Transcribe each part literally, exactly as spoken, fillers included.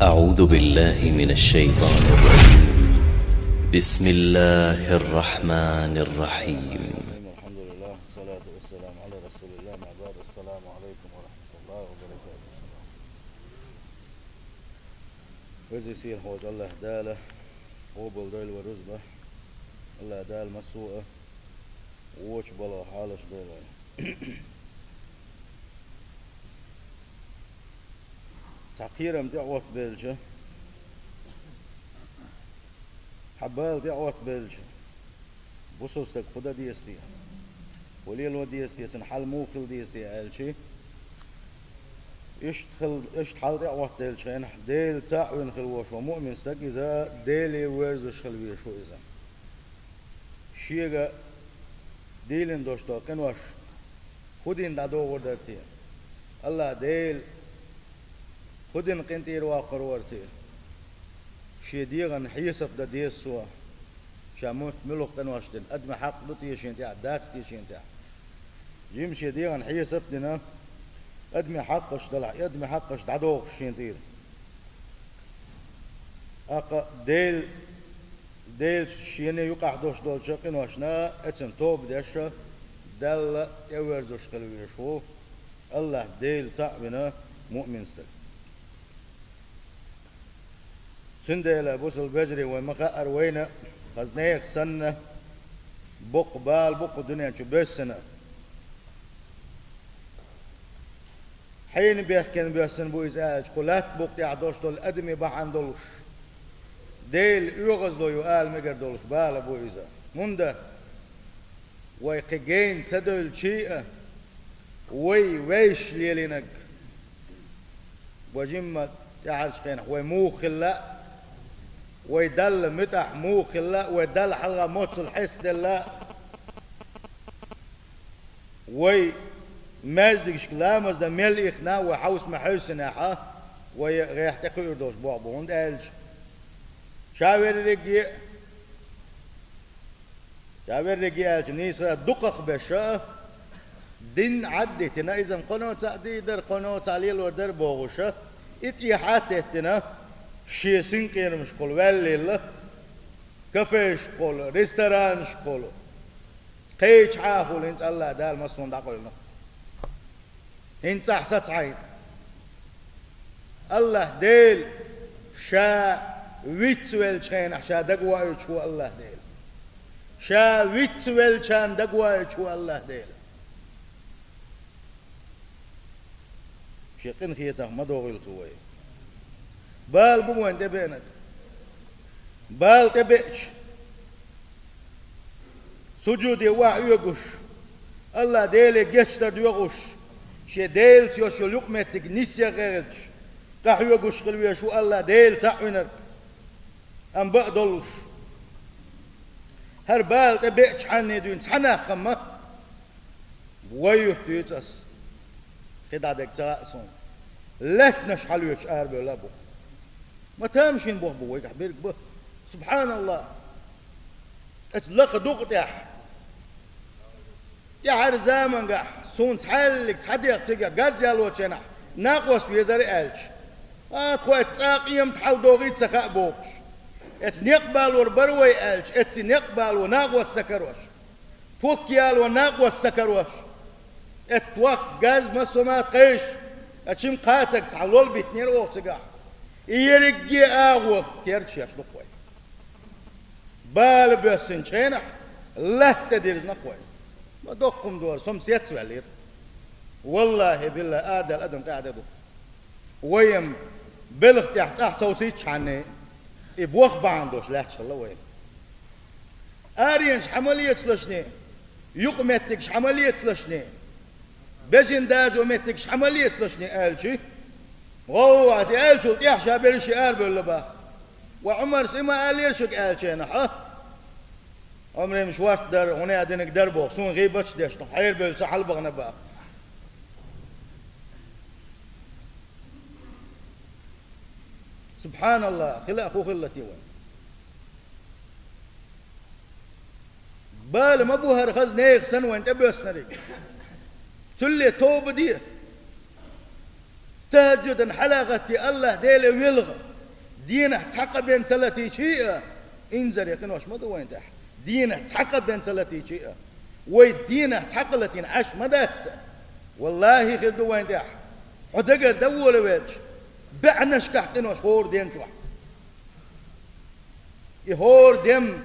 أعوذ بالله من الشيطان الرجيم. بسم الله الرحمن الرحيم. الحمد لله، والصلاة والسلام على رسول الله، أما بعد. السلام عليكم ورحمة الله وبركاته. Веза-сийлахь волчу АллахӀ Дала къобал дойла вайн рузба. АллахӀ Дала массо а вочу балха хьалаш дойла вайн. Цхьа кхерам тӀеӀоттабелча, цхьа бала тӀеӀоттабелча, бусалба стаг хӀун дан деза те? ХӀун лело деза те? Цуьнан хьал муха хила деза те аьлча, иштта хила, иштта хьал тӀеӀоттаделлачу хенахь, Дела цхьаъ вина хила волуш ву муъмин стаг, иза Деле верзаш хила везаш ву иза. Шега дийлина долуш долу къинош хӀун дина дӀадогӀур дара те? АллахӀ Дела хӀун дина къинтӀера воккхур вара те? Шен дегӀан хьесап дан деза цо, ша муьлхха къинош дина, адамийн хьакъ ду те шена тӀехь, дац те шена тӀехь? Жима шен дегӀан хьесап а дина, адамийн хьакъаш делахь, и адамийн хьакъаш дӀадохуш шена тӀера. ТӀаккха Дела, Делаца шена юкъахь долуш долчу къиношна, оцунна тоба деш, Далла тӀеверзаш хила везаш ву АллахӀ Дела цхьаъ вина муъмин стаг. Цундела, бусалба вежарий, вайн ма-хаъара, вайна хаза нехан санна боккха бала бу кху дуьнен чу боьссина. Хьенан бехкенна боьссина бу иза аьлча, кху лаьтта букъа тӀехь долуш долу адамийн бахьана долуш, Делан оьгӀазло ю ала мегар долуш бала бу иза. ХӀунда? Вай кхин гена ца девлча а, вай вевзаш лелийнарг, вай жимма тӀаьхьарчу хенахь вай муха хилла а, вай Далла муьтӀахь муха хилла а, вай Далла хьалха моццул хьестаделла а, вай маьждигашка ламаз дан мел ихна а, вай хьовса ма-хьевсинехь а, вай гӀехь тӀекхуьур долуш болх бу, хӀунда аьлча ша верриге а, ша верриге а аьлча, нийсара дукхах беша, дин Ӏаддитина, иза кхуьнан цхьаъ дийр дара, кхуьнан цхьаъ лелор дара бохуша, и тӀехьа а теттина, шен синкъерамашкахула ваьллийла, кафешкахула, ресторанашкахула, кхечахьахула, хӀинца АллахӀ Дала массо а дӀакъевлина. ХӀинца ахь сацхьайна. АллахӀ Дела ша вицвеллачу хенахь ша дагавоуьйтуш ву АллахӀ Дела. Ша вицвеллачарна дагавоуьйтуш ву АллахӀ Дела. Шен къинхетах ма догӀийла цо вай. Бала бу вайна тӀебеанарг. Бала тӀебеача, суджуде охьаоьгуш, АллахӀ Деле гечдар доьхуш, шен Делаца йолуш йолу юкъаметтиг нисъян гӀерташ, къахьоьгуш хила везаш ву АллахӀ Дела цхьаъ винарг, амма бакъ долуш. ХӀара бала тӀебеачхьана дуьйна цхьа нах ма, вай юрт дуьйцу ас, кхидӀа дерг ца хаьа суна, лаьттанаш хьалоьцуш арабевлла а бу. Ма тамашийна болх бу вайгахь берг бан. СубхьаналлахӀ! Оцу лакха дукъа тӀехь, тӀаьхьара заманчохь суна цхьаьллиг цхьа дегӀ цигахь газ ялочу хенахь накъост везара аьлча, а, тхо оцу цӀа къемат хьаладогӀий ца хаьа бохуш, оцу некъ балор бара вай аьлча, оцу некъ бало накъост ца карош, ток яло накъост ца карош, оцу ток, газ, массо а ма кхайша, а чим кхатаг цхьа лол битинера оха цигахь. И ерриге а агӀо керчаш ду-кх вай. Бала боьссинчу хенахь латта тӀе дирзина-кх вай. Ма доккха хӀума дора, со-м сецваьллера. ВаллахӀи, биллахӀи, арадаьлла адам къаьхьа де ду. Вай-м белхан тӀехь цӀахь совцийчхьана, и боху бахьана долуш лаьтташ хилла вай. Аренаш хьан ма лецалашне, юкъаметтигаш хьан ма лецалашне, бежан дажо меттигаш хьан ма лецалашне аьлча, гӀовгӀа аса аьллачул тӀаьхьа ша берриш а арабевлла баха. Ва Ӏумарс и ма аьллера шуьга аьллачу хенахь, а? Ӏумарс шортта дара, хӀунда а динарг дара боху, суна гӀийбаташ деш, хьерабевлла ца хьалабахана баха. СубхьаналлахӀ, хила а хӀун хилла те вайн? Бала ма бу хӀара хаза нехан санна вайн тӀебоьссинарг. Цуьлле тоба де. Тахаджудан хьалагӀатте АллахӀ Деле велха, денахь цхьа къа бен ца латийча а, инзаре къинош ма ду вайн тӀехь. Денахь цхьа къа бен ца латийча а, вай денахь цхьа къа латийна Ӏаш ма дац. ВаллахӀи, хир ду вайн тӀехь. Хьо дагара дан волавелча, баьӀнашкахь къинош хӀора ден чохь. И хӀора дем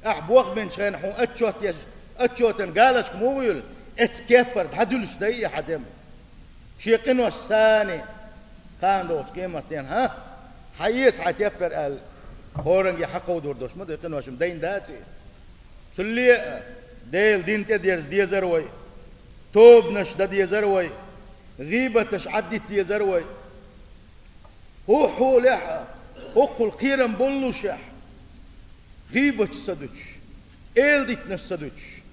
ахь бохбинчу хенахь хьуна отчет еш, отчетан галочка муха юьлу, эцу кеппара дӀадуьлуш дай и хьан дем. Шен къиношца санна, кхана долчу къематденахь, хьан, хьан эца хьан теппара аьлла, хӀоранге хьан кховдор долуш ма ду, и къинош-м дайна дац и. Цулле а Делан дин тӀедерза дезара вай, тобанаш дан дезара вай, гӀийбаташ Ӏаддита дезара вай. ХӀокху хьолехь а, хӀокхул кхерам боллушехь, гӀийбаташ ца дуьтуш, эладитанаш ца дуьтуш,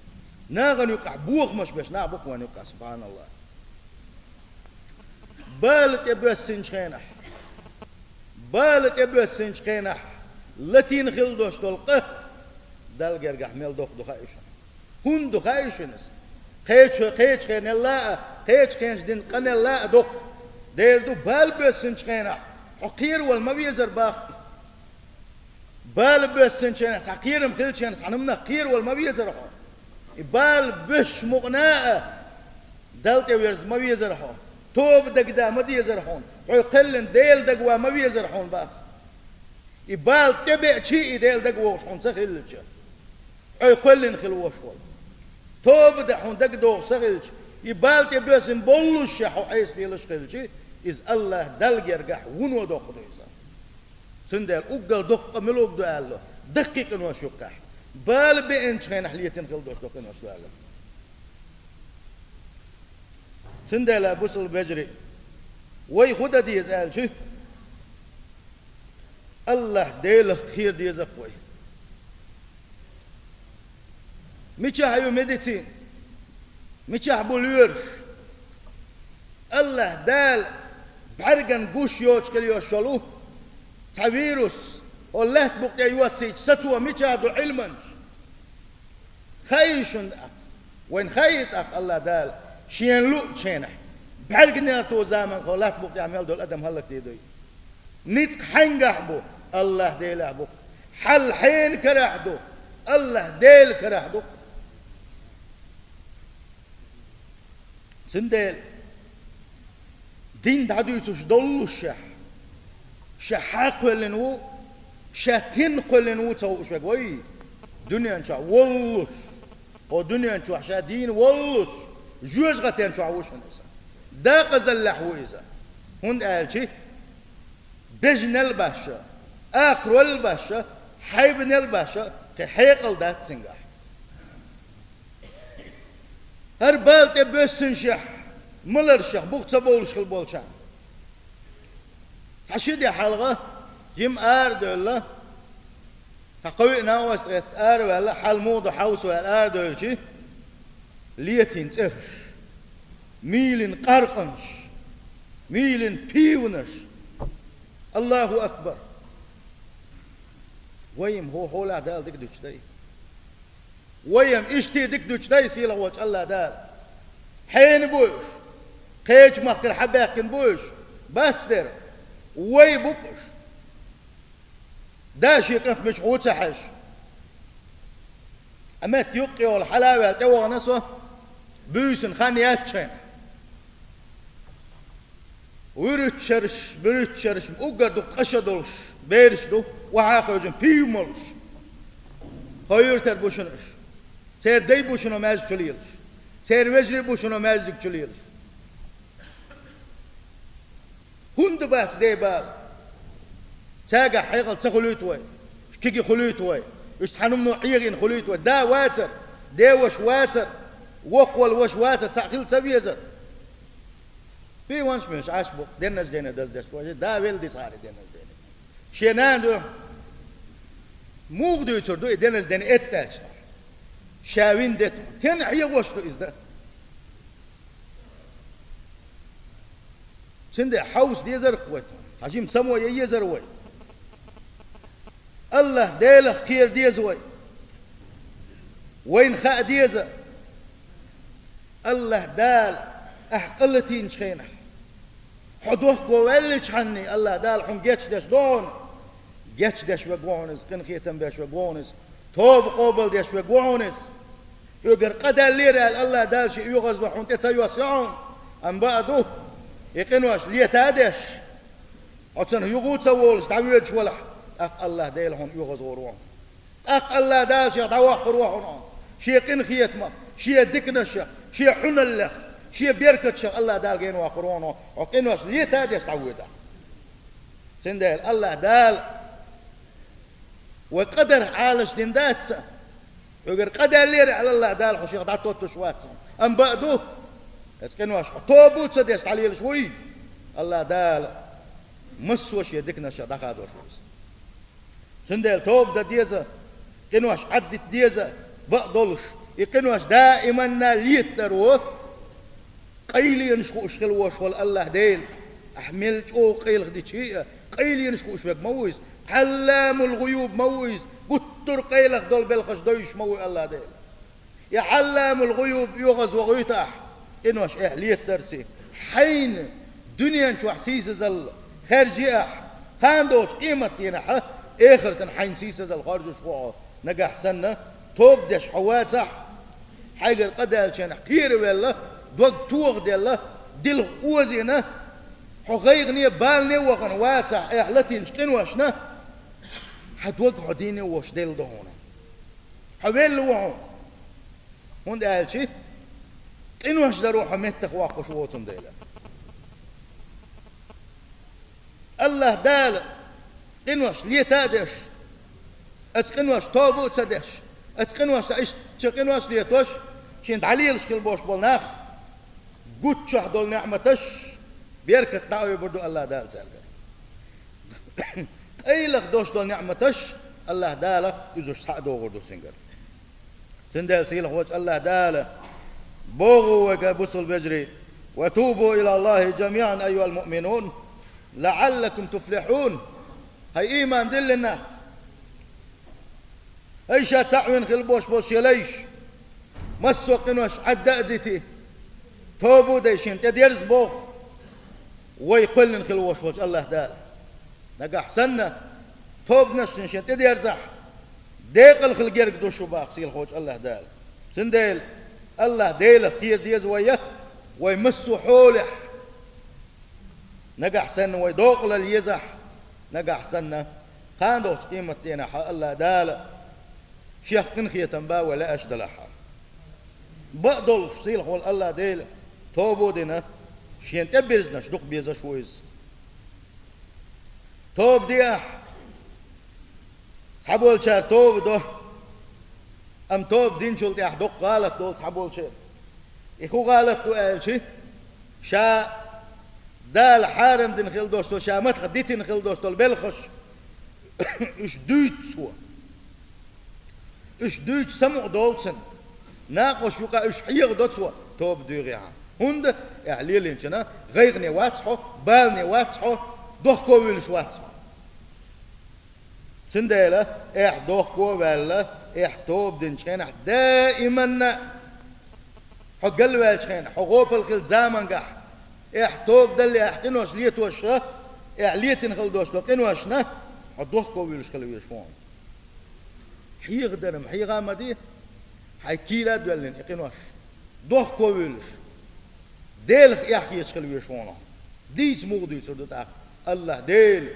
нахана юкъахь бохамаш беш нах бу-кх вайна юкъахь, субханаллахӀ. Бала тӀебоьссинчу хенахь, бала тӀебоьссинчу хенахь латийна хила долуш долу къа Далла гергахь мел доккха ду хаьий шуна? ХӀунда ду хаьий шуна иза? Кхечу, кхечу хенал а, кхечу хенаш дина къанал а доккха. Дера ду, бала боьссинчу хенахь хьо кхеравала ма везара боху. Бала боьссинчу хенахь, цхьа кхерам хилча хенахь, цхьана хӀуманах кхеравала ма везара хьо. И бала боьссучу мукъана а Далла тӀеверза ма везара хьо. Тоба дагада ма дезара хьуна. Хьо кхоьллина Дела дагаван ма везара хьуна боху. И бала тӀебеача а и Дела дагавогӀуш хьуна ца хилча, хьо кхоьллина хила волуш волу. Тоба дан хьуна дагадогӀуш ца хилча, и бала тӀебоьссина боллушехь хьо Ӏеса лелаш хилча, иза АллахӀ Далла гергахь вуно доккха ду иза. Цундела уггар доккха къа мила ду аьлла, даккхий къинош юккъехь, бала беанчу хенахь летийна хила долуш доккха къинош ду аьлла. Цундела, бусалба вежарий, вай хӀун дан деза аьлча, АллахӀ Делах кхера деза-кх вай. Мичахь ю медицина? Мичахь бу лоьраш? АллахӀ Дала бӀаьргана гуш йоцуш хила йолуш йолу цхьа вирус хӀокху лаьттан букъа тӀе йоссийча сацо мичахь ду Ӏилманча? Хаьий шуна тӀаккха? Вайна хаьий тӀаккха АллахӀ Дала Шена луъучу хенахь, бӀаьрганегӀарто заманахь хӀокху лаьттан букъа тӀехь мел долу адам хӀаллакдийр дуй? Ницкъ хьаьнгахь бу? АллахӀ Делехь бу-кх. Хьал хьенан карахь ду? АллахӀ Делан карахь ду-кх. Цундела дин дӀадуьйцуш доллушехь, ша хьакхоьллина ву, ша тенна кхоьллина ву ца хууш верг вай, дуьнен чохь воллуш, хӀокху дуьнен чохь ша дийна воллуш, жоьжахатен чохь ву шуна иза. Декъазаллехь ву иза. ХӀунда аьлча бежанал башха, акхарол башха, хьайбанал башха кхин хьекъал дац цуьнгахь. ХӀара бала тӀе боьссинчех, маларшех бух ца бовлуш хила болчарна. Цхьа ши де хьалха, жима арадевлла, цхьа кхоъ а накъост эцна араваьлла, хьал муха ду хьовса ваьлла арадевлча, летийна цӀераш, мийлина къаркъанаш, мийлина пивнаш. АллахӀу акбар! Вай-м хӀокху хьолехь Дала дика дуьтуш дай. Вай-м иштта дика дуьтуш дай сийлахь волчу АллахӀ Дала. Хьенан бу уьш? Кхечу махкара хьабаьхкина бу уьш? Бац дера. Вай бу-кх уьш. Да шен кӀант мичахь ву ца хьаьжча. Ткъа метта юккъе йолу хьала а ваьлла тӀевахана со, буьйсанна хан яьллачу хенахь. Вуьруччарш, буьруччарш, уггар дукха ткъа шо долуш бераш ду, охьа а хевшина, пив а молуш. ХӀокху юьртара бу шуна уьш. Церан дай бу шуна маьждиг чу лелаш. Церан вежарий бу шуна маьждиг чу лелаш. ХӀунда бац де бала? Цаьргахь хьекъал ца хуьлуьйту вай, кегий хуьлуьйту вай, уьш цхьана хӀумано Ӏехийна хуьлуьйту вай. Да вацара, деваша вацара, воккхаволу ваша вацара, цхьаъ хила ца везара. Пивнаш муьлш Ӏаш бу-кх, деннаш дене даздеш вай, да велла дисхьара деннаш дене. Шен нана ду, муха дуьйцур ду и деннаш дене эттаьлча? Ша вина де-кх, тен хьегӀош ду иза дан? Цундела хьовса дезар-кх вай, цхьа жима само ян езар вай. АллахӀ Делах кхера деза вай. Вайна хаа деза, АллахӀ Дала ахь къа латийначу хенахь, Хьо дохко ваьллачхьанний, АллахӀ Дала хьуна гечдеш ду хьуна. Гечдеш вег ва хьуна Иза, къинхетам беш вег ва хьуна Иза, тоба къобалдеш вег ва хьуна Иза. Хьоьгара къа даьллера аьлла, АллахӀ Дала шен оьгӀазвахар хьуна тӀе ца йоссайо хьуна. Амма бакъду, и къинош лета а деш, хьо цунах юха а ца волуш дӀавоьдуш валахь, тӀаккха АллахӀ Дала хьуна оьгӀазвахар ва хьуна. ТӀаккха АллахӀ Дала шех дӀаваккхар ва хьуна хьо, шен къинхетамах, шен диканашах, шен хьуналлех, шен беркаташах АллахӀ Дала генаваккхар ва хьуна хьо, хьо къинош лета а деш дӀавоьдахь. Цундела АллахӀ Дала вай къа дарх Ӏалашдина дац, хьоьгара къа даьллера аьлла, АллахӀ Дала хьо шех дӀатоттуш вац хьуна. Амма бакъду, оцу къинош хьо тоба а ца деш дӀалелаш вуй, АллахӀ Дала массо а шен диканашах дӀахадош ву иза. Цундела тоба дан деза, къинош Ӏаддита деза, бакъдолуш, и къинош даиманна летадар ву. Къайленаш хууш хила волуш волу АллахӀ Дела, ахь мел чӀогӀа къайлахдича а, къайленаш хууш верг ма ву Иза, Ӏалламул-гӀуюб ма ву Иза, гуттар а къайлаха долу белхаш дойуш ма ву АллахӀ Дела. И Ӏалламул-гӀуюб оьгӀазвохуьйту ахь, къинош ахь летадарций, хьайна дуьнен чохь сийсазалла хаьржи ахь, кхана долчу къематдийнахь эхартана хьайна сийсазалла хоржуш ву хьо. Нагахь санна, тоба деш хьо вацахь, хьайгара къа даьллачарах кхеравелла, дог тохаделла, дилха озийна, хьо гӀайгӀане а, балане а вахана вацахь, ахь латийначу къиношна, хьан дог хьо дийне а волуш делла ду хьуна. Хьо велла ву хьуна. ХӀунда аьлча къинош дар ву хьо меттах воккхуш воцун дела. АллахӀ Дала къинош лета а деш, оцу къинош тоба а ца деш, оцу къинош ца иштта къинош летош, шен дӀалелаш хила бош болу нах, гуччохь долу неӀматаш, беркат дӀаойбур ду АллахӀ Дала цаьргара. Къайлаха дош долу неӀматаш АллахӀ Дала уьзуш схьа а догӀур ду цуьнгара. Цундела сийлахь волчу АллахӀ Дала боху вайга, бусул вежарий: «Ва тубу илаллахӀи жамиӀан, айюхӀал муъминун, лаӀаллакум туфлихьун». Хьай ийман диллина нах! Хьай ша цхьаъ вина хила бош болу шен лайш! Массо а къинош Ӏадда а дити, тоба а дайшина тӀедерза боху вай кхоьллина хила вош волчу АллахӀ Дала. Нагахь санна, тобанашна шен тӀедерзахь, декъала хила герга ду шу баха сийлахь волчу АллахӀ Дала. Цундела АллахӀ Делах кхера деза вай, вай массо а хьолехь. Нагахь санна вай докъалал езахь, нагахь санна, кхана долчу къематдийнахь АллахӀ Дала шех къинхетам бан вай лаьаш далахь. Бакъдолуш сийлахь волу АллахӀ Дела тоба а дина, шен тӀебирзинарш дукха безаш ву иза. Тоба де ахь! Цхьаболчара тоба до, амма тоба динчул тӀаьхьа доккха гӀалат долу цхьаболчеран. И хӀун гӀалат ду аьлча, ша Дала хьарам дина хила дош долу, ша матах дитина хила дош долу белхаш, уьш дуьйцу цо. Уьш дуьйцу самукъа долу цунна. Накъош юкъа уьш хьехадо цо, тоба дуьйгӀехьа. ХӀунда? Ахь лелийначунна гӀайгӀане вац хьо, балане вац хьо, дохковуьйлуш вац хьо. Цундела, ахь дохко а ваьлла, ахь тоба динчу хенахь даиманна, хьо галваьллачу хенахь, хьо гӀопал хилла замангахь, ахь тоба далле, ахь къинош летош хила, ахь летина хила дош долу къиношна, хьо дохковуьйлуш хила везаш ву хьуна. Хьехадар-м хьеха а ма де, хьайн кийра а доьллина и къинош, дохковуьйлуш, Делах эхь хеташ хила везаш ву хьуна. Дийца муха дуьйцур ду тӀаккха? АллахӀ Дела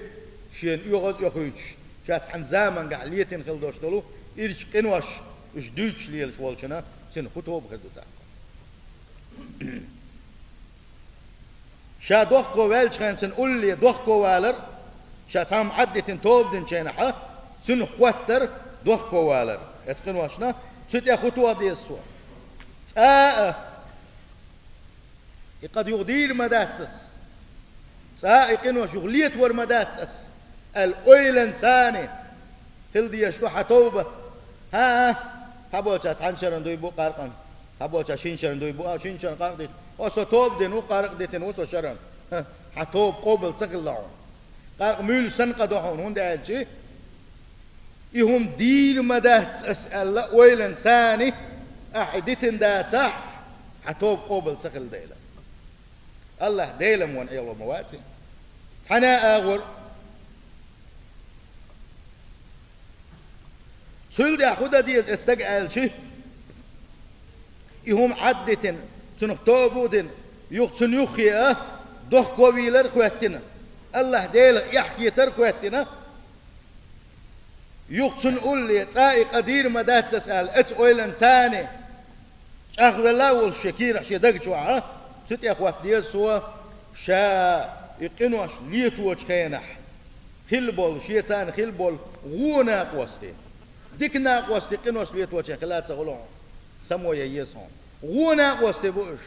шена оьгӀаз а оьхуьйтуш, шаьш цхьана замангахь летина хила дош долу ирчу къинош, уьш дуьйцуш лелаш волчунна, цуьнан хӀун тоба хир ду тӀаккха? Ша дохко ваьллачу хенахь цунна улле дохко валар, ша цхьамма Ӏаддитина тоба динчу хенахь, цуьнан хӀоттар дохко валар. Эцу къиношна цу тӀе хӀун тоха деза цо? ЦӀа а, и къа юха дийр ма дац ас, цӀа а и къинош юха летавар ма дац ас, аьлла ойланца царна хила дезаш ду хьан тоба. ХӀан-хӀа, цхьаболчара цхьана шарна дуй бу къаркъана, цхьаболчара шина шарна дуй бу, а, шина шарна къаркъа дитина. О, со тоба дина ву, къаркъа дитина ву со шарна. ХӀан, хьан тоба къобал ца хилла хьуна. Къаркъа муьйлуш санна къа ду хьуна, хӀунда аьлча и хӀума дийр ма дац ас аьлла ойланца царна ахь и дитина дацахь, хьан тоба къобал ца хилла дела. АллахӀ Дела вайна Ӏело ма вац. Цхьана агӀор. Цул тӀехьа хӀун дан деза, эс стаг аьлча, и хӀума Ӏаддитина, цунах тоба а дина, юха цунна юххе а дохковийлар а хоттина, АллахӀ Делах эхь хетар а хоттина, юха цунна улле цӀа и къа дийр ма дац ас аьлла, оцу ойланца чӀагӀвелла а волуш шен кийрахь шен даг чохь а, цу тӀе хӀотта деза цо, ша и къинош леточу хенахь хилла болу, шеца хилла болу вон накъостий. Дика накъостий къинош леточехь хила а ца хуьлу хьуна, само ян еза хьуна. Вон накъостий бу уьш.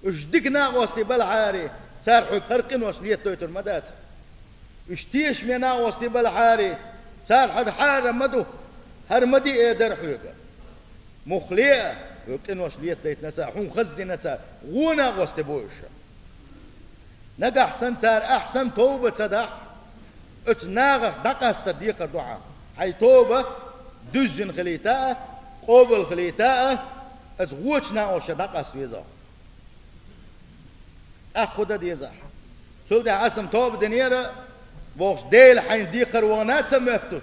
Уьш дика накъостий балахьара, цара хьоьга хӀара къинош летадойтур ма дац. Уьш тешаме накъостий балахьара, цара хӀара хьарам ма ду, хӀара ма де эр дара хьоьга. Мухха ле а, хьоьга къинош летадайтина цара, хьуна хаза дина цара, вон накъостий бу уьш. Нагахь санна цара ахь санна тоба ца дахь, оцу нахах дӀакъастар декхар ду хьан. Хьайн тоба дуьззина хилийта а, къобал хилийта а, оцу вочу накъостех дӀакъаста веза хьо. ТӀаккха хӀун дан деза ахь? Цул тӀаьхьа ас-м тоба динера бохуш, Дела хьайна декхар вахана а ца моьттуш,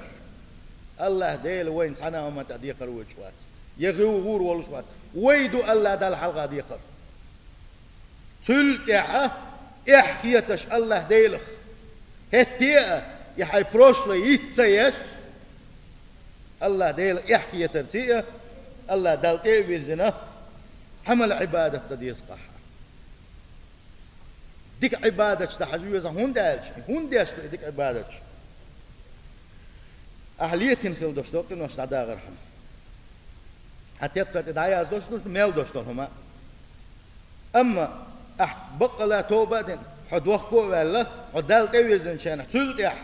АллахӀ Дела вайна цхьана а хӀуманна тӀехь декхар войтуш вац, я гӀийла гӀур волуш вац. Вай ду АллахӀ Далла хьалха декхар. Цул тӀаьхьа эхь хеташ АллахӀ Делах, хӀетте а и хьайн прошлое йиц ца еш, АллахӀ Делах эхь хетарций а, АллахӀ Далла тӀе а вирзина, Ӏамал-Ӏибадат дан деза-кх ахь. Дика Ӏибадаташ дан хьажа веза, хӀунда аьлча, хӀунда деш ду и дика Ӏибадаташ? Ахь летийна хила долуш долу къинош дӀадахархьама, хьан тептар тӀе дӀаяздеш долуш ду мел долуш долу хӀума. Амма ахь баккъала тоба а дина, хьо дохко а ваьлла, хьо Далла тӀе а вирзинчу хенахь, цул тӀаьхьа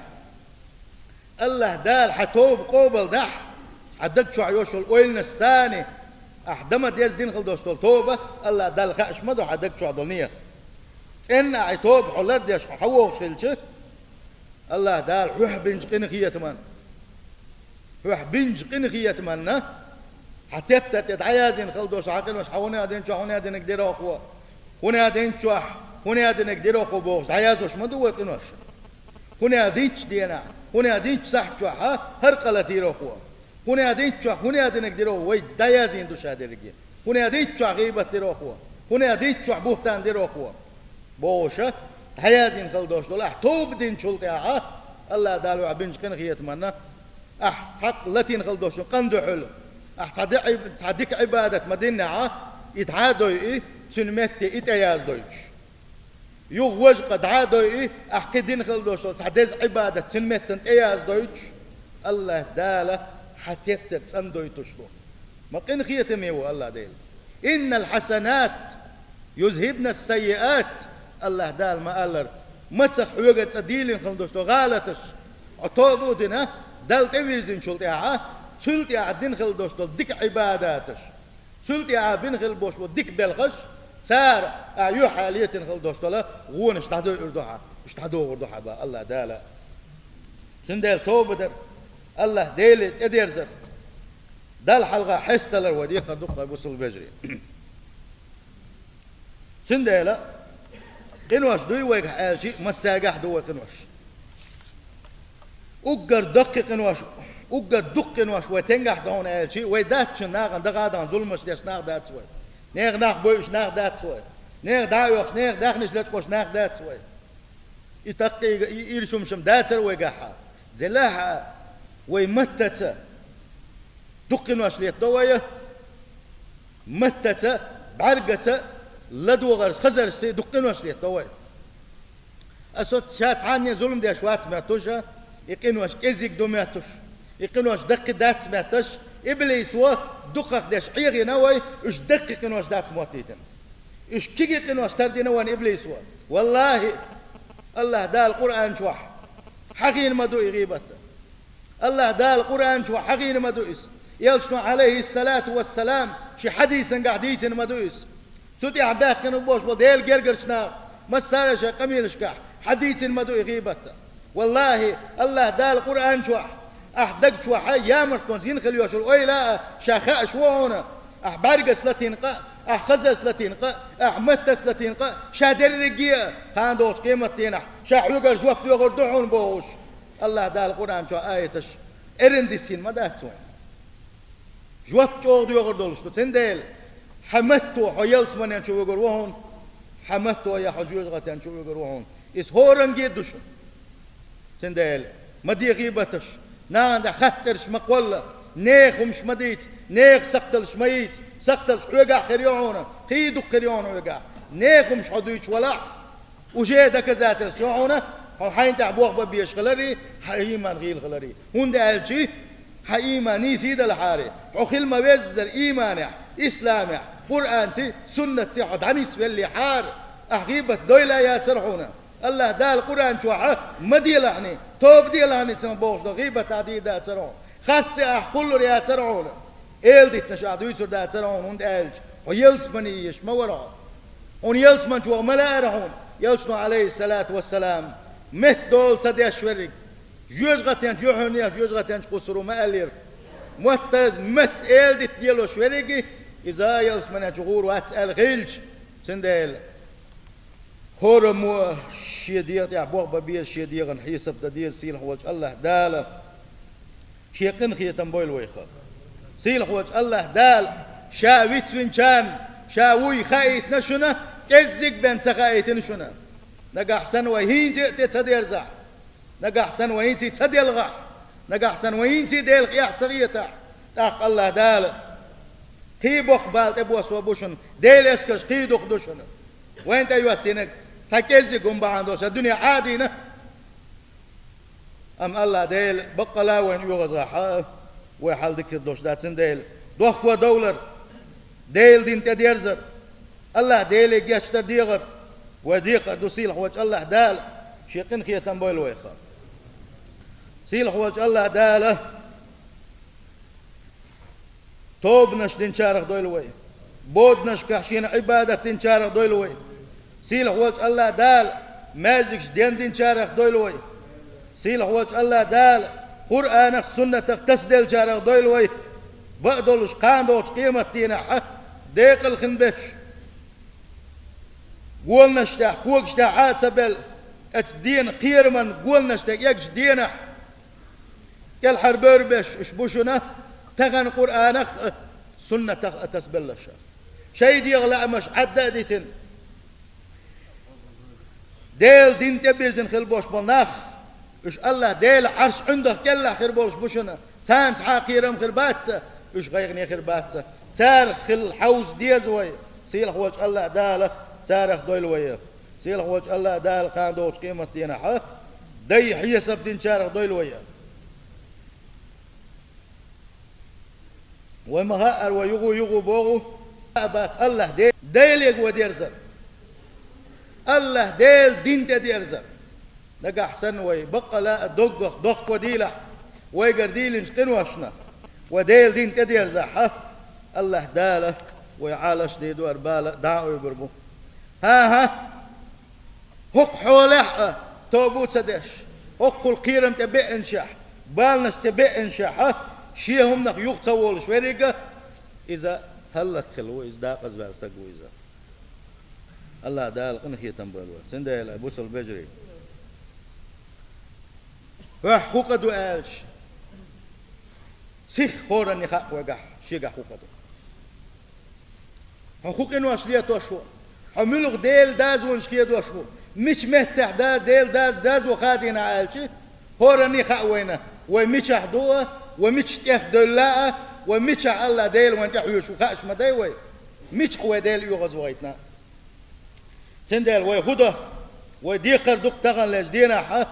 АллахӀ Дала хьан тоба къобал дахь, хьан даг чохь йолуш йолу ойланаш санна, ахь дан ма деза дина хила долуш долу тоба, АллахӀ Далла хаьаш ма ду хьан даг чохь долу ният. ЦӀенна ахь и тоба хьо лардеш хьо хьан вогӀуш хилча, АллахӀ Дала хьоьх бинчу къинхетаман, хьоьх бинчу къинхетаманна, хьан тептар тӀе дӀаяздина хила долуш хьан къинош, хьан хӀунда динчохь хӀунда динарг дира хьо, хӀунда динчохь хӀунда динарг дира хьо бохуш, дӀаяздеш ма ду вай къинош. ХӀунда динчу денахь, хӀунда динчу сахьт чохь хӀара къа латийра хьо, хӀунда динчохь хӀунда динарг дира хьо, вай дӀаяздина ду ша дерриге. ХӀунда динчохь гӀийбат дира хьо, хӀунда динчохь бухӀтан дира хьо бохуша, дӀаяздина хила долуш долу ахь тоба динчул тӀаьхьа, АллахӀ Дала хьоьх бинчу къинхетаманна, ахь цхьаккха латийна хила долуш йолу къан дуьхьал, ахь цхьа дика Ӏиб-, цхьа дика Ӏибадат ма диннехь, и дӀа а дойъу, цуьнан метте и тӀеяздойтуш. Юха важа къа дӀа а дойъу, ахь кхин дина хила долуш долу цхьа деза Ӏибадат цуьнан меттана тӀеяздойтуш, АллахӀ Дала хьан тептар цӀандойтуш ду. Ма къинхетаме ву АллахӀ Дела. «Иннал хьасанат юзхибнас саййиат», АллахӀ Дала ма-аллара, мацах хьоьгара цкъа дийлина хила долуш долу гӀалаташ хьо тоба а дина, Далла тӀе вирзинчул тӀаьхьа, цул тӀаьхьа дина хила долуш долу дика Ӏибадаташ, цул тӀаьхьа бина хила болуш болу дика белхаш, цара ахь юьхьа летийна хила долуш долу вонаш дӀадойур ду хьан, уьш дӀадохур ду хьан боху АллахӀ Дала. Цундела тоба дар, АллахӀ Деле тӀедерзар, Далла хьалха хьесталар вай декхар ду-кх, вай бусалба вежарий. Цундела къинош дуй вайгахь аьлча, массаьргахь ду вай къинош. Уггар даккхий къинош, уггар дукха къинош вай тенгахь ду хьуна аьлча, вай дац шуна нахана дагадахана зуламаш деш нах дац вай. Нехан нах бойуш нах дац вай. Нехан дӀа а оьхуш, нехан даьхнаш лечкъош нах дац вай. И таккхийга, и ирча хӀумнаш-м дацара вайгахь. Делахь а, вай маттаца дукха къинош летадо вай, маттаца, бӀаьргаца, ладогӀарца, хазарца дукха къинош летадо вай. Аса ша цхьанне зулам деш вац моьттуш, и къинош кӀезиг ду моьттуш, и къинош даккхий дац моьттуш, иблисо дукхах деш Ӏехийна вай, уьш даккхий къинош дац моттийтина. Уьш кегий къинош тардина вайна иблисо. ВаллахӀи, АллахӀ Дала Къуръан чохь хьахийна ма ду и гӀийбат. АллахӀ Дала Къуръан чохь хьахийна ма ду иза. Элчано, Ӏалайхиссалату вассалам, шен хьадисангахь дийцина ма ду иза. Цу тӀехь баьхкина болуш болу Делан гергарчу наха массара а шайн къамелашкахь хьадийцина ма ду и гӀийбат. ВаллахӀи, АллахӀ Дала Къуръан чохь, ахь даг чохь ямартонца йина хила йолуш йолу ойла а ша хаьаш ву хьуна, ахь бӀаьргаца латийна къа а, Ахь хазас латийна къа, ахь маттас латийна къа, ша дерриге а, кхана долчу къематдийнахь, ша хьоьгара жоп доьхур ду хьуна бохуш. АллахӀ Дала Къуръан чохь аяташ эрна диссийна ма дац вайн. Жоп чӀогӀа доьхур долуш ду. Цундела хьан матто хьо ялсаманен чу вуьгур ву хьуна, хьан матто я хьо жоьжахатен чу вуьгур ву хьуна. Иза хӀоранге а ду шуна. Цундела ма де гӀийбаташ, нахана тӀехь хатта цӀераш ма кхолла, нехан хӀумаш ма дийца, нехан сакхталш ма йийца, сакхталш хьоьгахь хир ю хьуна, кхин дукха хир ю хьуна хьоьгахь. Нехан хӀумаш хьо дуьйцуш валахь, уже доказательство ю хьуна, хьо хьайна тӀехь болх бан безаш хиларе, хьан ийман гӀийла хиларе. ХӀунда аьлча хьан ийман нийса далахьара, хьо хила ма-веззара ийманехь, исламехь, Къуръанций, суннатций хьо дӀанисвеллехьара, ахь гӀийбат дойла яцара хьуна. АллахӀ Дала Къуръан чохь а: «Ма делахьаний, тоба делахьаний», цунах бохуш долу гӀийбат ахь дийр дацара хьуна. Харцций ахь кхуллур яцара хьуна. Эладитанаш ахь дуьйцур дацара хьуна, хӀунда аьлча хьо ялсамане езаш ма вара хьо. Хьуна ялсамани чу ваха ма лаьара хьуна. Элчано, Ӏалайхиссалату вассалам, меттан дола ца деш верриг, жоьжахатен чу юьхьанехьа, жоьжахатен чу кхуссур ву ма аьллера. Мотт, мотт эладита лелош верриге, иза ялсамане чу гӀур вац аьлла хилча, цундела хӀораммо а шен дегӀан тӀехь болх бан беза, шен дегӀан хьесап дан деза сийлахь волчу АллахӀ Дала. Шен къинхетам бойла вайх. Сийлахь волчу АллахӀ Дала Ша вицвинчарна Ша вуй хаийтина шуна, кӀеззиг бен ца хаийтина шуна. Нагахь санна вай хӀинца а тӀе ца дерзахь, нагахь санна вай хӀинца а ца делгӀахь, нагахь санна вай хӀинца а Делах эхь ца хетахь, тӀаккха АллахӀ Дала кхин боккха бала тӀебоссо бу шуна, Делан эскарш кхин дукха ду шуна. Вайна тӀейоьссинарг цхьа кӀеззиг хӀума бахьана долуш, сан дуьне Ӏадийна. Амма АллахӀ Дела баккъала вайна оьгӀазахь а, вай хьал дика хир долуш дац, цундела дохко довлар, Делан дин тӀедерзар, АллахӀ Деле гечдар дегӀар вай декхар ду. Сийлахь волчу АллахӀ Дала Шен къинхетам бойла вайх. Сийлахь волчу АллахӀ Дала тобанаш динчарах дойла вай. Боданашкахь Шена Ӏибадат динчарах дойла вай. Сийлахь волчу АллахӀ Дала маьждигаш дендинчарах дойла вай. Сийлахь волчу АллахӀ Дала Къуръанах, суннатах тасаделлачарах дойла вай. Бакъдолуш кхана долчу къематдийнахь а декъала хин беш, гонаш тӀехь, когаш тӀехь Ӏа а ца белла, оцу дена кхераман гонаш тӀе кӀегчу денахь, кӀелхьара бевр беш уьш бу шуна, тахана Къуръанах а, суннатах а тасабелларш. Шайн дегӀан лаамаш Ӏадда а дитина, Делан дин тӀебирзина хила болуш болу нах, уьш АллахӀ Делан Ӏарш ӀиндагӀа кӀелахь хир болуш бу шуна. Царна цхьа а кхерам хир бац, уьш гӀайгӀане хир бац. Царах хила хьовза деза вай. Сийлахь волчу АллахӀ Дала царах дойла вай. Сийлахь волчу АллахӀ Дала кхана долчу къематдийнахь а дай хьесап динчарах дойла вай. Вай ма хаъара, вай юху-юху боху, а бац АллахӀ Де-, Деле вай дерзар. АллахӀ Делан дин тӀе дерзар. Нагахь санна вай баккъала а доггах дохко дийлахь, вайгара дийлинчу къиношна вай Делан дин тӀедерзахь а, АллахӀ Дала вай Ӏалаш дийр ду, ара бала а дӀа а ойбур бу. ХӀан-хӀа, хӀокху хьолехь а тоба ца деш, хӀокхул кхерам тӀе беанчехь, баланаш тӀе беанчехь а, шен хӀуманах юха ца волуш веррига, иза хӀаллакьхилла ву, иза декъаза ваьлла стаг ву иза. АллахӀ Дала къинхетам бойла вайх. Цундела, бусалба вежарий, хӀокху къа ду аьлча, сиха хӀоранне хаьа вайгахь, шегахь хӀокху къа ду. Хьо хӀун къинош летош ву? Хьо муьлха Делан дозанаш хедош ву? Мича меттехь да-, Делан да-, дозо хадийна аьлча, хӀоранне хаьа вайна, вай мичахь ду а, вай мича тӀех девлла а, вай мичахь АллахӀ Дела вайна тӀехьоьжуш ву хууш ма дай вай, мичахь вай Дела оьгӀазвахийтина а. Цундела вай хӀун до? Вай декхар ду-кх таханлерчу денахь а,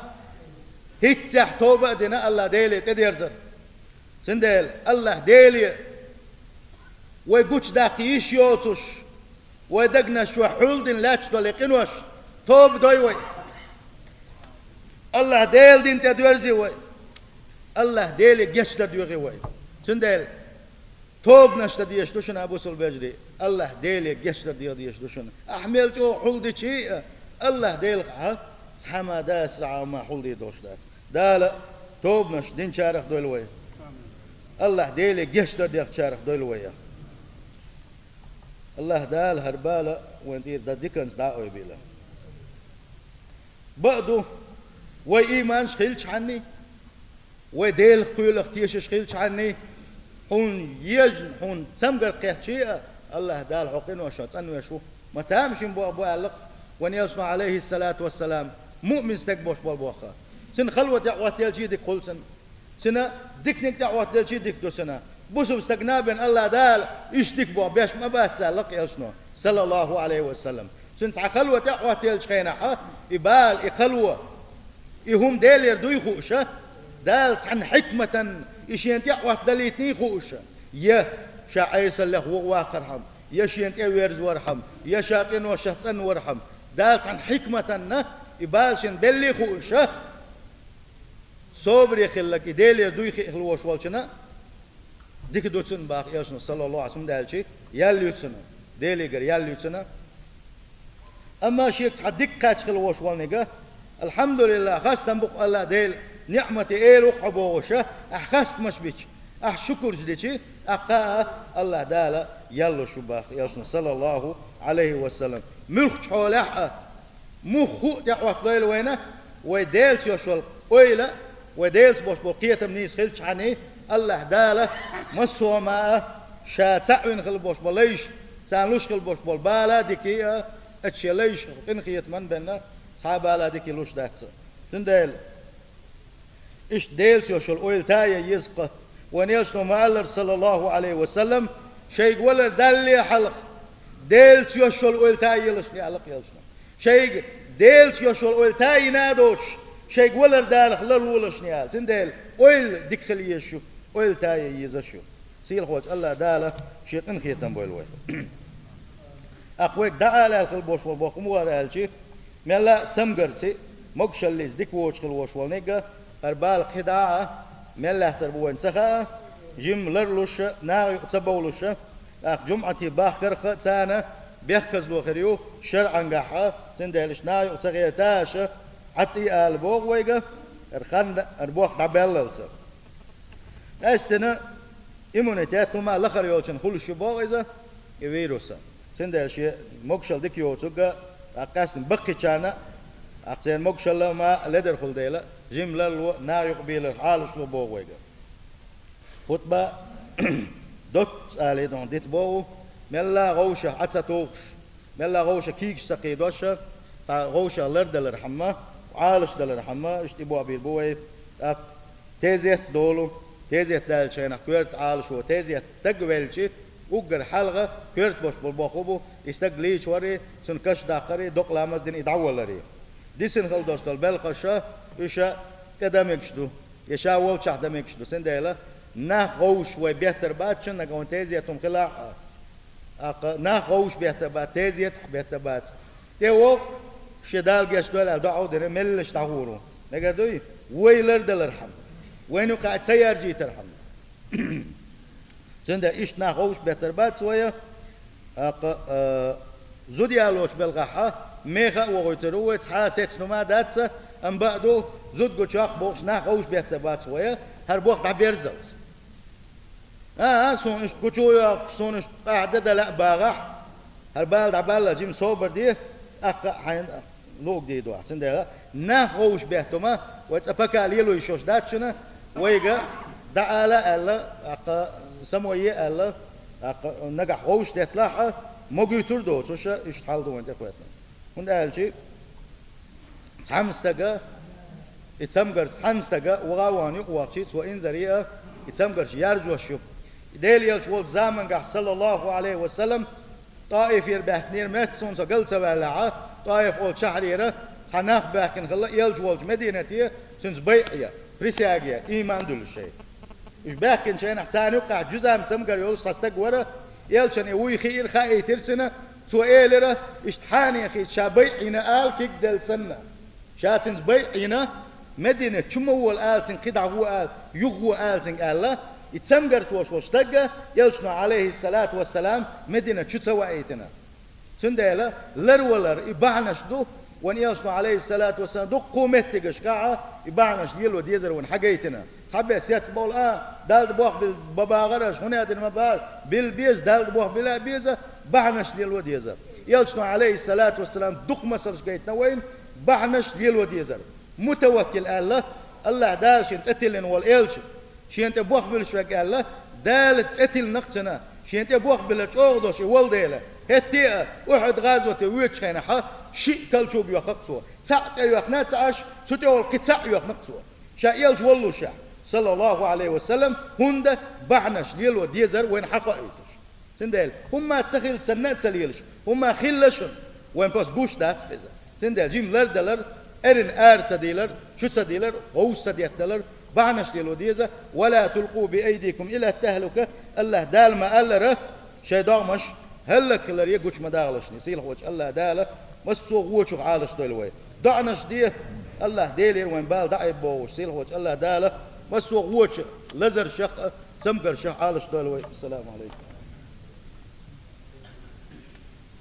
хӀинццехь тоба а дина, АллахӀ Деле тӀедерзар. Цундела АллахӀ Деле вай гучудаккха йиш йоцуш, вай дегнаш чу хьулдина лаьтташ долу и къинош, тоба дой вай. АллахӀ Делан дин тӀе доьрзи вай. АллахӀ Деле гечдар доьхи вай. Цундела тобанаш дан дезаш ду шуна, бусалба вежарий, АллахӀ Деле гечдар деха дезаш ду шуна. Ахь мел чӀогӀа хьулдичи а, АллахӀ Делах ахьа цхьа ма дас, цхьа ма хьулдийр долуш дац. Дала тобанаш динчарах дойла вай. АллахӀ Деле гечдар дехначарах дойла вай. АллахӀ Дала хӀара бала вайн тӀера дан диканца дӀа а ойбийла. Бакъ ду, вай ийманаш хилчхьанний, вай Делах кхоьлах тешаш хилчхьанний, хьуна ежна, хьуна цамгар кхетчий а, АллахӀ Дала хьо къиношах цӀанвеш ву. Ма тамашийна бу, бу аьлла-кх вайн Элчано, Ӏалайхиссалату вассалам, муъмин стаг бош болу бохха. Цуьнан халота тӀехӀоттаелчий дика хуьлу цунна. Цуьнан диканиг тӀехӀоттаелчий дика ду цуьнан. Бусалба стагана бен АллахӀ Дала иштта дика боху беш ма бац аьлла-кх Элчано, саллаллахӀу Ӏалайхи ва саллам. Цуьнан цхьа хало тӀехӀоттаеллачу хенахь, и бала, и хало, и хӀума Делера дуй хууш а, Дала цхьана хьикматан и шена тӀехӀоттадалийтиний хууш а, я ша Ӏесаллех вугӀу ваккхархьама, я шена тӀеверза вархьама, я ша къиношах цӀанвархьама, Дала цхьана хьикматанна и бала шена беллий хууш а, собаре хилларг и Делера дуй хиъна волуш волчунна дика ду цунна боху Элчано, саллаллахӀу Ӏалайхи ва саллам, аьлча, ял ю цунна, Делигара ял ю цунна. Амма шега цхьа дика кхаьчна хила волуш волниг, алхьамдулиллахӀ, хастам бу-кх АллахӀ Делан, ниӀмате эла ву-кх хьо бохуш а, ахь хастамаш бича, ахь шукурш дича, ахь кхаа АллахӀ Дала ял луш ву боху Элчано, саллаллахӀу Ӏалайхи ва саллам. Муьлххачу хьолехь а, муха хӀуъа тӀехӀоттадойла вайна, вай Делаца йолуш йолу ойла, вай Делаца болуш болу кхетам нийса хилчхьанний, АллахӀ Дала массо а ма а ша цхьаъ вина хила болуш болу лайш, царна луш хила болуш болу бала а, дикий а, оцу шен лайшах къинхетаман бен цхьа а бала а, дикий луш дац. Цундела иштта Делаца йолуш йолу ойла тае еза-кх. Вайн Элчано ма-аллара, саллаллахӀу Ӏалайхи ва саллам, шайга валар далале хьалха, Делаца йолуш йолу ойла тае елаш аьлла-кх Элчано. Шайга Делаца йолуш йолу ойла тайина а доцуш, шайга валар далахь ларлолаш аьлла. Цундела ойла дика хила езаш ю, ойла тае езаш ю. Сийлахьчу АллахӀ Дала шен къинхетам бойла вайх. Аккха вайга дӀаала аьлла хила болуш болу боху хӀума вара аьлча, мелла а цамгарций, могушаллица дика воцуш хила волуш волниг, хӀара бала кхин дӀа а мел лаьттар бу вайна ца хаьа, жимма ларлуш а, наха юкъа ца бовлуш а, тӀаккха жумӀатий бахкарх а царна бехказло хир ю шарӀангахь а, цундела иштта наха юкъа ца гӀерташ а, Ӏад и ала боху вайга, хӀара хан, хӀара боху дӀабаьллалца. Къаьстина иммунитет хӀума лахара йолчун хуьлуш ю боху иза, и вирус. Цундела шен могушалла дика йоцург а, тӀаккха къаьстина баккхийчарна а, тӀаккха церан могушалла а ма ледархула дела, жимма ларло, наха юкъа белар хьалуш ло боху вайга. Хутба доцца алий дохьна дита боху, мелла а гӀовшах Ӏа ца тухуш, мелла а гӀовша кийча ца кхийдош, цхьа гӀовшах лардалархьама, Ӏалашдалархьама, иштта и бохбийр бу вай. ТӀаккха тезет а долу, тезет даьллачу хенахь коьрта Ӏалашо, тезет стаг велча, уггар хьалха коьрта болуш болу боху бу, и стаг лийча вари, цунна каш даккхари, докъа ламаз дина и дӀавалари. Дисина хила долуш долу белхаш а, уьш а тӀе дан мегаш ду, я ша волчохь дан мегаш ду. Цундела нах гӀовшаш вай беттар бац, шуна нагахь вайн тезет хӀума хилахь а. ТӀаккха нах гӀовшаш беттар бац, тезетахь беттар бац. ТӀе воккху, шен Дала гечдойла аьлла доӀа а дина, меллаша дӀагӀур ву. Мегар дуй? Вай лардалархьама, вайна юкъахь ца яржийтархьама. Цундела иштта нах гӀовшаш беттар бац вай, тӀаккха, а, зуда ялочу белхахь а, меха а вохуьйтур ву вай, цхьа а сецна хӀума дац, амма бакъ ду, зуда гучохь бохуш нах гӀовшаш беттар бац вай, хӀара боху дӀаберзалц. А, а, суна иштта гучу йоккхуш, суна иштта къахьда дан лаьа багахь, хӀара бала дӀабалла, жима собар де, тӀаккха а хьайна луъург дийр ду ахь. Цундела нах гӀовшаш бетта хӀума вай цкъа пока лело йиш йолуш дац шуна, вайга дӀаала аьлла, тӀаккха самое аьлла, тӀаккха нагахь гӀовшаш детталахь а, могуьйтур доцуш а, иштта хьал ду вайн тӀекхоьттина. ХӀунда аьлча цхьана стага, и цамгарца цхьана стага ваха а вахана юкъавахчий, цо инзаре а, и цамгарш яржош ю. И Делан Элча волчу замангахь, саллаллахӀу Ӏалайхи ва саллам, ТӀаифера баьхкинера, меттах суна со гал ца ваьллехь а, ТӀаиф олучу шахьарера цхьа нах баьхкина хилла, Элча волчу Мединате, цуьнца байӀе, присяге, ийман а дуьллуш шайн. Уьш баьхкинчу хенахь царна юккъехь жузам цамгар йолуш цхьа стаг вара, Элчанна и вуй хиира, хаийтира цуьнан, цо элира, иштта хьанехийца ша байӀина ала кегделла санна. Ша цуьнца байӀина, Мединат чу ма вола ала цуьнга, кхидӀа гӀо ала, юха гӀо ала цуьнга аьлла, и цамгарца волуш волу стаг а Элчано, Ӏалайхиссалату вассалам, Мединат чу ца ваийтина. Цундела ларвалар и бахьанаш ду, вайн Элчано, Ӏалайхиссалату вассалам, дуккха а меттигашкахь а и бахьанаш лело дезара вайна хьагайтина. Цхьаберш цецбовла, а, Далла тӀе бохбилла ма багӀара аша, хӀунда аьлла ма бара, билла беза, Далла тӀе бохбилла а беза, бахьанаш лело дезар. Элчано, Ӏалайхи ссалату вассалам, дукха масалш гайтина вайна бахьанаш лело дезар. Мутаваккил аьлла, АллахӀ Дала шен цӀе тиллина волу элча, шен тӀе бохбуьллуш верг аьлла, Дала цӀе тиллина-кх цуьнан, шен тӀе бохбиллар чӀогӀа долуш и волу дела, хӀетте а Ухьуд-гӀазоте воьдучу хенахьа шиъ калчуг йоьхна-кх цо, цхьаъ тӀейоьхна ца Ӏаш, цу тӀехула кхин цхьаъ йоьхна-кх цо. Ша элча воллушехь, саллаллаху Ӏалайхи ва саллам, хӀунда бахьанаш лело дезар вайна хьакхоуьйтуш. Цундела, хӀумма ца хилла санна а ца лелаш, хӀумма хилла шуна, вайн пас гуш дац иза. Цундела жима лардалар, эрна ара ца дийлар, чу ца дийлар, гӀовс ца детталар, бахьанаш лело деза, «Ва ла тулкъу би айдикум ила тахлука», АллахӀ Дала ма-аллара, шайн догӀмаш хӀаллакьхиларе гучу ма дахалаш шуна. Сийлахьчу АллахӀ Дала массо а гӀочух Ӏалашдойла вай. ДоӀанаш де, АллахӀ Делера вайн бала дӀаайбохуш, сийлахьчу АллахӀ Дала массо а гӀочу лазаршах а, цамгаршах а Ӏалашдойла вай. Ассаламу Ӏалайкум.